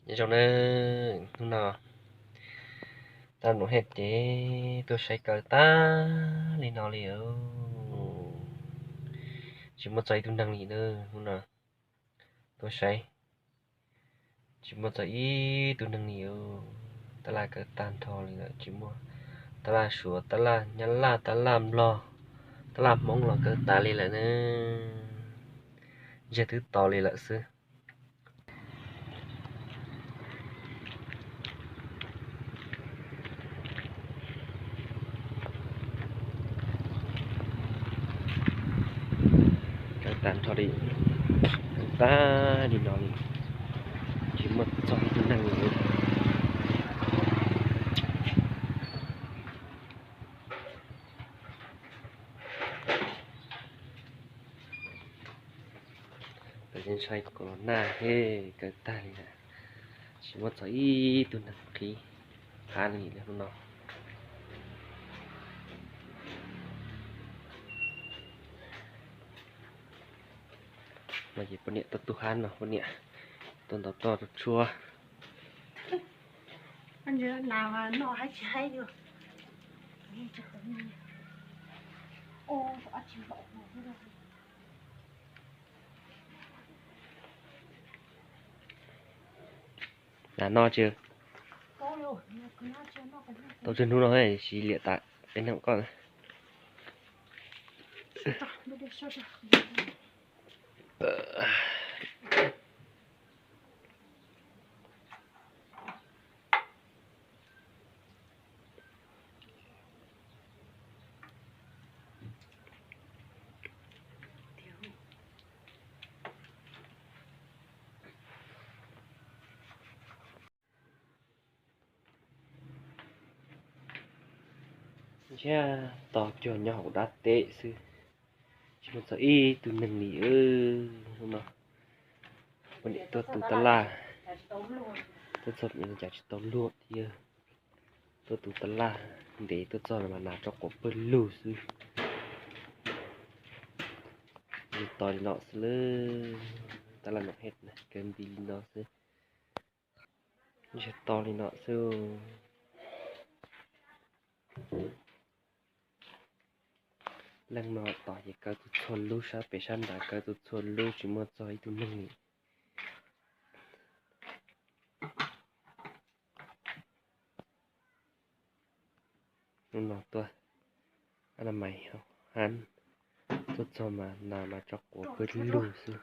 Nyob zoo nawb, hnub no tag num hej ces tuaj saib kaw tag li no li. Tsis muaj txog ib tug neeg li nawb, hnub no tuaj saib tsis muaj txog ib tug neeg li. Tab laj kaw tag nrho li lawm, tsis muaj tab laj Suav, tab laj Nyab Laj, tab laj Nplog, tab laj Hmoob los kaw tas li lawm nawb. Ntsiag twb to li lawm xwb. Kaw tag nrho li, kaw tag li no li, tsis muaj txog ib tug neeg li. Ntshai corona thiab kaw tag li lawm, tsis muaj txog ib tug neeg qhib hab li hnub no. No ces poj niam tuaj tu hab no, poj niam tuaj ntaus roj rau tshuab. Nas no tsis tau tsawg hnub no, tsis liam tas peb neeg koj. Ntsiag to cuag nyob hauv dab teb xwb, tsis muaj txog ib tug neeg li. Hnub no poj niam tuaj tu tab laj, tuaj txog cas tsis tau luag thiab. Tuaj tu tab laj ntev tuaj txog no mas nas tso quav pawg lug xwb. Ntsiag to li no xwb lawm, tab laj no hej na, kaw nti li no xwb. Ntsiag to li no xwb. Leej no tom ces kaw txhua txhua lub, sab pem sab nrad kaw txhua txhua lub, tsis muaj txog ib tug neeg li. Hnub no tuaj a na mais hab, tuaj txog mas nas mas tso quav pawg lug xwb.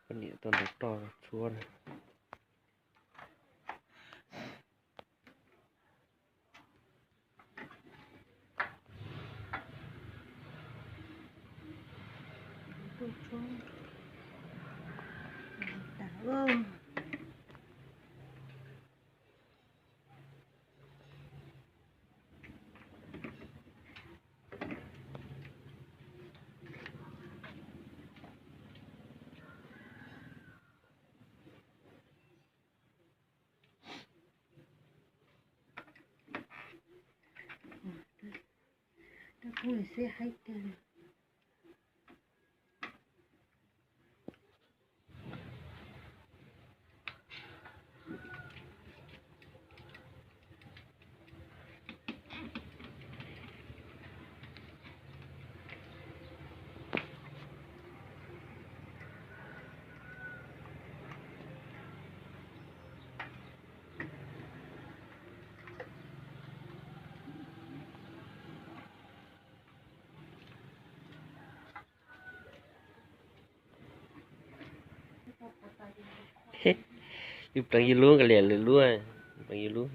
Poj niam tuaj ntaus roj tshuab na. Yus pleev yus lub, kav liam lwm lub, pleev yus lub.